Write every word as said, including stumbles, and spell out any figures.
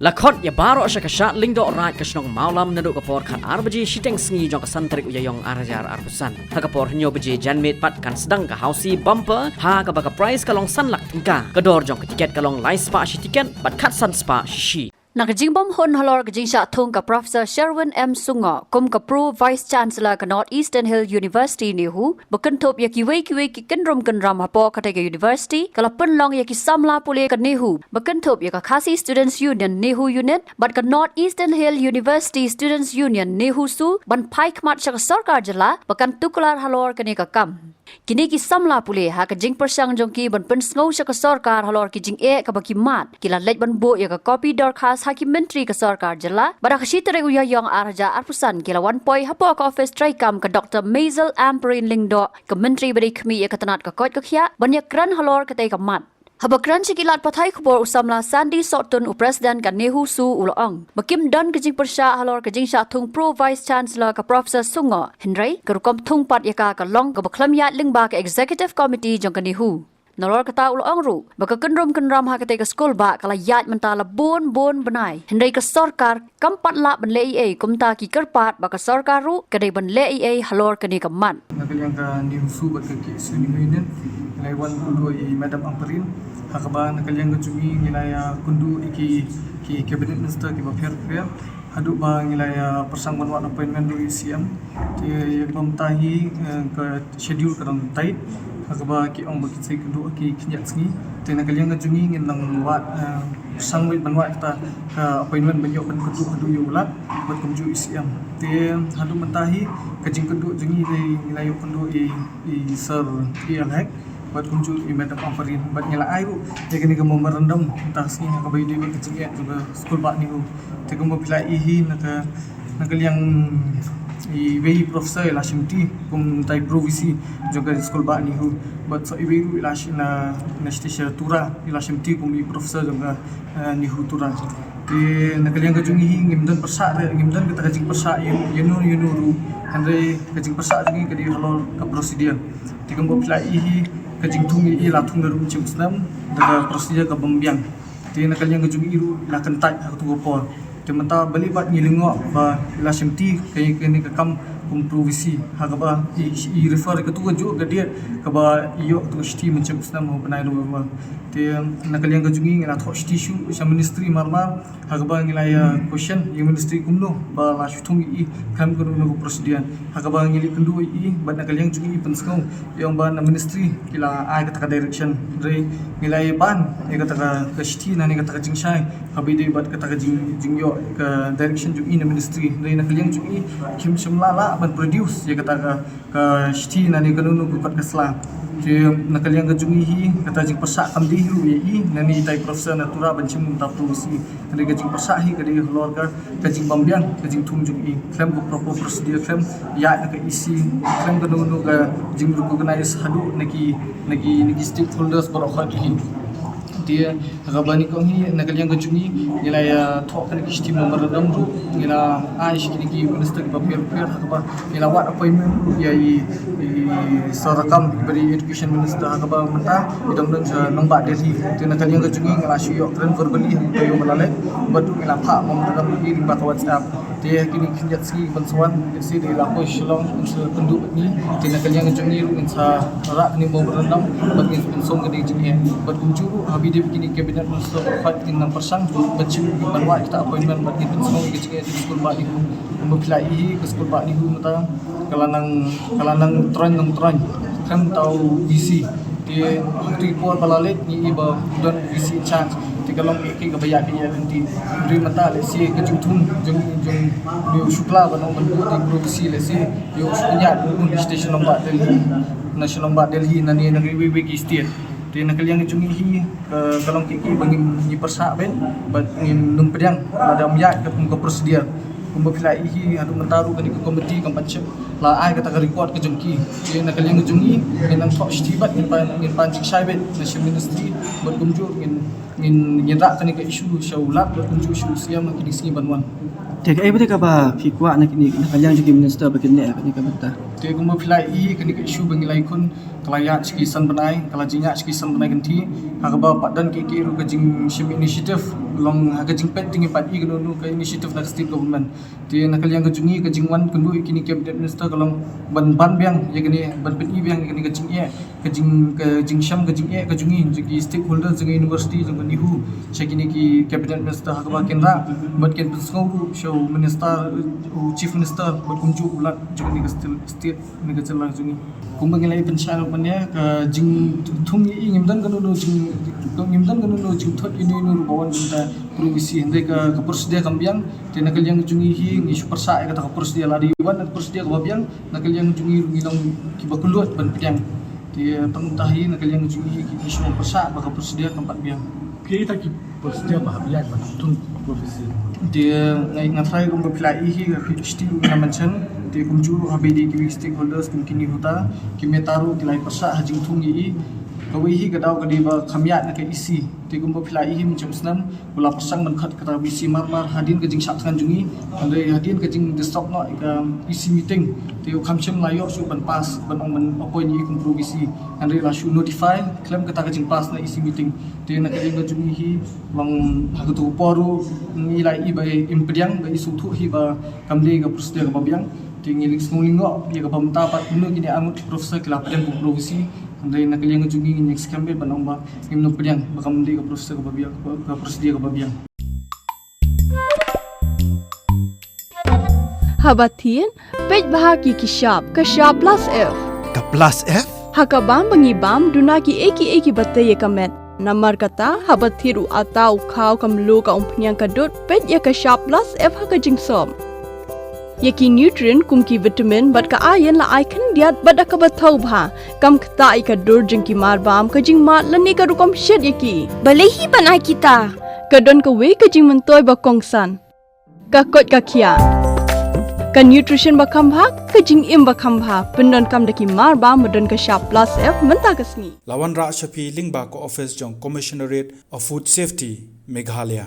La khot ïa baroh sha ka Shad Lyngdoh Raid ka shnong Mawlam naduh ka por khat ar baje shiteng sngi jong ka san tarik u Ïaïong ar hajar arphew san. Ha ka por hynñiew baje janmiet pat kan sdang ka Housie Bumper ha kaba ka prize ka long san lak tyngka. Ka dor jong ka tiket ka long lai spah shi tiket bad khatsan spah shi shi. Na ka jingbym hun halor ka jingshah thung ka Professor Sherwin M Sungoh kum ka Pro Vice Chancellor ka North Eastern Hill University, NEHU, ba kynthup ïa kiwei kiwei ki kynrum kynram hapoh katei ka university, ka la pynlong ïa ki samla pule ka NEHU ba kynthup ïa ka Khasi Students Union, NEHU Unit, bad ka North Eastern Hill University Students Union, NEHUSU, ban phai khmat sha ka sorkar jylla ba kan tuklar halor kane ka kam. Kine ki samla pule ha ka jingpyrshang jong ki ban pynsngew sha ka sorkar halor ki jingeh kaba ki mad, ki la leit ban buh ïa ka kopi dorkhas ha ki myntri ka sorkar jylla. Bad ha ka shi tarik u Ïaïong ar hajar arphew san ki la wan poi hapoh ka office treikam ka Doctor Maisel Ampareen Lyngdoh, ka myntri ba dei khmih ïa ka tnat ka koit ka khiah, ban ïakren halor katei ka mat. Haba kren sha ki lad pathai khubor u samla Sandy Sohtun, u president ka NEHUSU, u la ong ba kim don ka jingpyrshah halor ka jingshah thung Pro Vice Chancellor ka Professor Sungoh, hynrei ka rukom thung pat ïa ka ka long kaba khlem ïaid lyngba ka Executive Committee jong ka NEHU. Nalor kata u la ong ruh ba ka kynrum kynram ha katei ka skulbah ka la ïaid mynta la bun bun bnai, hynrei ka sorkar kam pat lah ban leh ei ei, kumta ki kyrpad ba ka sorkar ruh ka dei ban leh ei ei halor kane ka mat. Na ka liang ka NEHUSU bad ka KSU NEHU Union, ngi la wan kynduh ïa i Madam Ampareen. Ha kaba na ka liang ka jong ngi ngi la ïa kynduh ïa ki, ki cabinet minister kiba pher pher. Haduh ba ngi la ïa pyrshang ban wad appointment ruh ïa i CM. Te ïa kaba mynta hi, eh, ka schedule ka dang tight. Ha kaba ki ong ba kin sa ïa kynduh ha ki khyndiat sngi. Te na ka liang ka jong ngi ngin nang wad, eh, pyrshang wad ban wad kata ka appointment ban ïoh ban kynduh haduh ïa u Lat bad kumjuh i CM. Te haduh mynta hi ka jingkynduh jong ngi, ngi la ïoh kynduh i, i Sir P L Hek bad kumjuh i Madam Ampareen bad ngi la ai ruh ïa kane ka memorandum mynta ka sngi ha kaba ïadei bad ka jingeh jong ka skulbah NEHU. Te kumba phi la ïohi na ka, na ka liang iwei i professor i la shimti kum utai Pro VC jong ka skulbah NEHU. Bad sa iwei ruh i la shi-, na, na station Tura i la shimti kum i professor jong ka, eh, NEHU Tura. Te na ka liang ka jong ngi hi ngim don pyrshah re, ngim don kata ka jingpyrshah ïa, ïa no ïa no ruh. Hynrei ka jingpyrshah jong ngi ka dei halor ka procedure. Te kumba phi la ïohi ka jingthung ïa i la thung da ruh mynshem snem da ka procedure kabym biang. Te na ka liang ka jong i ruh i la kyntait ha katu ka por. Te mynta balei pat ngi lyngngoh ba i la shimti ka, kane ka kam kum Pro VC ha kaba i, i refer ïa katu ka juh ka date kaba i ïoh katu ka shithi mynshem snem ha u bnai November. Te na ka liang ka jong ngi ngi la thoh shithi shuh sha ministry mar mar ha kaba ngi la ïa question ïa ministry kumno ba la shu thung ïa i khlem kano kano ka procedure. Ha kaba ngi la ïakynduh ïa i bad na ka liang jong i i pynsngew ïa ong ba na ministry ki la ai kata ka direction. Hynrei ngi la ïa ban ïa kata ka, ka shithi nangne kata ka jingshai kaba ïadei bad kata ka jing, jingïoh ka direction jong i na ministry. Hynrei na ka liang jong i kim shym la lah ban produce ïa kata ka, ka shithi nangne kano kano ka kot ka sla. Te na ka liang ka jong i hi kata jingpyrshah kam dei hi ruh ïa i nangne itai professor na Tura ban shim kumta Pro VC. Hynrei ka jingpyrshah hi ka dei halor ka, ka jingbym biang ka jingthung jong i khlem ka proper procedure, khlem ïaid na ka EC, khlem kano kano ka jingrecognize haduh na ki, na ki, na ki stakeholders baroh khoit hi. Te ha kaba nyngkong hi na ka liang ka jong ngi ngi la ïa thoh kane ka shithi memorandum ruh, ngi la ai sha kine ki minister kiba pher pher ha kaba ngi la wad appointment ruh ïa i, i Sir Rakkam ba dei education minister ha kaba mynta i dang don sha nongbah Delhi. Te na ka liang ka jong ngi ngi la shu ïoh kren verbally ha kaba ïoh ba la leh bad ruh ngi la phah memorandum ïa i lyngba ka WhatsApp. Te ha kine ki khyndiat sngi ban sa wan, lehse da i la poi Shillong ban sa kynduh bad ngi. Te na ka liang ka jong ngi ruh ngin sa rah kane memorandum bad ngin sa pynsong kane ka jingeh. Bad kumjuh ruh haba ïadei bad kine ki cabinet minister baroh khoit kin nang pyrshang ban shim ban wad kita appointment bad ngin pynsong ka jingeh jong ka skulbah NEHU. Kumba phi la ïohi ka skulbah NEHU mynta ka la nang, ka la nang troiñ nang troiñ. Khlem utai VC. Te ha katu ka por ba la leit ngi ïohi ba don VC in charge. Te ka long kaei kaei kaba ïaid ïaid lynti. Hynrei mynta lehse ka jingthung jong, jong, jong u Shukla ban ong ban buh ïa u Pro VC lehse ïa u shu pynïaid bun bun sha shnong bah Delhi. Na shnong bah Delhi nangne na kiwei kiwei ki state. Te na ka liang jong ngi hi ka, ka long kaei kaei ba ngim, ngi pyrshah beit bad ngim nym pdiang lada ym ïaid katkum ka procedure. Kumba phi la ïohi haduh mynta ruh kane ka committee kam pat shym la ai kata ka report ka jong ki. Te na ka liang ka jong ngi ngin nang thoh shithi bad ngin pan, ngin pan jingshai beit na sha ministry bad kumjuh ngin, ngin, ngin rah kane ka issue sha u Lat bad kumjuh sha u CM ha kine ki sngi ban wan. Te kaei pat kaba phi kwah na kine, na ka liang jong ki minister ba kin leh ha kane ka bynta? Te kumba phi la ïohi, kane ka issue ba ngi la ïakhun ka la ïaid sha ki san bnai, ka la jingïaid sha ki san bnai kynthih, ha kaba pat don ki ki ruh ka jingshim initiative, long ha ka jingpeit te ngim pat i kano kano ka initiative na ka state government. Te na ka liang ka jong ngi, ka jingwan kynduh ïa kine cabinet minister ka long ban ban biang ïa kane, ban pyni biang ïa kane ka jingeh, ka jing, ka jingshem, ka jingeh ka jong ngi, jong ki stakeholder jong ka university, jong ka NEHU, sha kine ki cabinet minister, ha kaba kin rah bad kin pynsngew ruh sha u minister, u chief minister bad kumjuh u lat jong kane ka state, state, kane ka jylla jong ngi. Kumba ngi la ïa pynshai mynne, ka jingthung ïa i, ngim don kano kano jing, ngim don kano kano jingthut ïa ino ino ruh ba wan bynta pro VC, hynrei ka, ka procedure kam biang. Te na ka liang jong ngi hi ngi shu pyrshah ïa kata ka procedure, lada i wan ka procedure kaba biang, na ka liang jong ngi ruh ngi long kiba kylluid ban pdiang. Te tang mynta hi na ka liang jong ngi hi ngi shu pyrshah ba ka procedure kam pat biang. Ki ita ki procedure ba hap ïaid ban thung pro VC? Te nga, nga tharai kumba phi la ïohi, ka PhD ruh nga mention, te kumjuh ruh haba ïadei ki stakeholders kum ki NEHUTA, ki MEHUTA ruh ki la ïa pyrshah ha jingthung ïa i. Kawei hi ka daw ka dei ba kham ïaid na ka EC. Te kumba phi la ïohi mynjur snem u la pyrshang ban khot kata ka VC mar mar hadien ka jingshah thngan jong ngi, hynrei hadien ka jingdisturb noh ïa ka EC meeting, te u kham shym la ïoh shuh ban pass, ban ong ban appoint ïa i kum pro VC. Hynrei la shu notify khlem kata ka jingpass na EC meeting. Te na ka liang ka jong ngi hi, long ha kato ka por ruh ngi la ïohi ba im pdiang, ba i sngewthuh hi ba kam dei ka procedure kaba biang. Te ngi ïohsngew lyngngoh ïa kaba mynta pat kumno kine arngut ki professor ki la pdiang kum pro VC. Hynrei na ka liang ka jong ngi ngin ïeng skhem beit ban ong ba ngim nym pdiang ba kam dei ka procedure kaba biang, ka procedure kaba biang. Haba thied, peit bha ki ki shap, ka shap plus F. Ka plus F? Ha ka bam ba ngi bam, duna kiei kiei kiba tei ïa ka met. Namar kata, haba thied u atta, u khaw, ka mluh, ka umphniang, ka dud, peit ïa ka shap plus F ha ka jingsop. Ïa ki nutrient kum ki vitamin bad ka iron la ai khyndiat bad da kaba thaw bha. Kam ktah ïa ka dur jong ki mar bam, ka jingmad lane ka rukom shet ïa ki. Balei hi ban ai kita? Ka don kawei ka jingmyntoi ba kongsan. Ka koit ka khiah. Ka nutrition ba kham bha, ka jingim ba kham bha. Pyndonkam da ki mar bam ba don ka shap plus F mynta ka sngi. La wanrah sha phi lyngba ka office jong Commissionerate of Food Safety, Meghalaya.